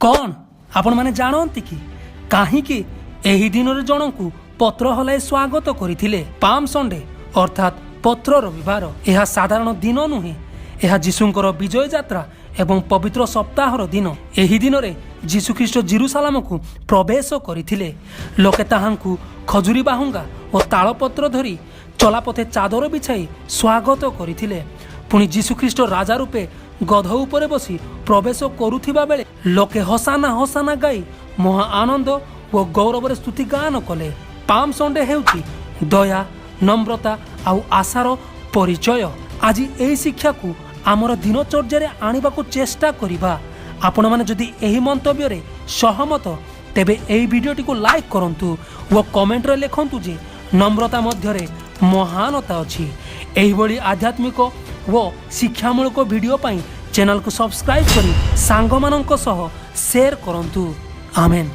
କ'ଣ ଆପଣମାନେ ଜାଣନ୍ତି କି, କାହିଁକି ଏହି ଦିନରେ ଜଣଙ୍କୁ ପତ୍ର ହଲାଇ ସ୍ୱାଗତ କରିଥିଲେ? ପାମ୍ ସଣ୍ଡେ ଅର୍ଥାତ୍ ପତ୍ର ରବିବାର, ଏହା ସାଧାରଣ ଦିନ ନୁହେଁ। ଏହା ଯୀଶୁଙ୍କର ବିଜୟ ଯାତ୍ରା ଏବଂ ପବିତ୍ର ସପ୍ତାହର ଦିନ। ଏହି ଦିନରେ ଯୀଶୁଖ୍ରୀଷ୍ଟ ଜିରୁସାଲାମକୁ ପ୍ରବେଶ କରିଥିଲେ। ଲୋକେ ତାହାଙ୍କୁ ଖଜୁରୀ ବାହୁଙ୍ଗା ଓ ତାଳପତ୍ର ଧରି ଚଲାପଥେ ଚାଦର ବିଛାଇ ସ୍ୱାଗତ କରିଥିଲେ। ପୁଣି ଯୀଶୁଖ୍ରୀଷ୍ଟ ରାଜା ରୂପେ ଗଧ ଉପରେ ବସି ପ୍ରବେଶ କରୁଥିବା ବେଳେ ଲୋକେ ହସାନା ହସାନା ଗାଇ ମହା ଆନନ୍ଦ ଓ ଗୌରବରେ ସ୍ତୁତି ଗାନ କଲେ। ପାମ୍ ସଣ୍ଡେ ହେଉଛି ଦୟା, ନମ୍ରତା ଆଉ ଆଶାର ପରିଚୟ। ଆଜି ଏହି ଶିକ୍ଷାକୁ ଆମର ଦିନଚର୍ଯ୍ୟାରେ ଆଣିବାକୁ ଚେଷ୍ଟା କରିବା। ଆପଣମାନେ ଯଦି ଏହି ମନ୍ତବ୍ୟରେ ସହମତ, ତେବେ ଏହି ଭିଡ଼ିଓଟିକୁ ଲାଇକ୍ କରନ୍ତୁ ଓ କମେଣ୍ଟରେ ଲେଖନ୍ତୁ ଯେ ନମ୍ରତା ମଧ୍ୟରେ ମହାନତା ଅଛି। ଏହିଭଳି ଆଧ୍ୟାତ୍ମିକ ଓ ଶିକ୍ଷାମୂଳକ ଭିଡ଼ିଓ ପାଇଁ ଚ୍ୟାନେଲକୁ ସବସ୍କ୍ରାଇବ୍ କରି ସାଙ୍ଗମାନଙ୍କ ସହ ସେୟାର କରନ୍ତୁ। ଆମେନ୍।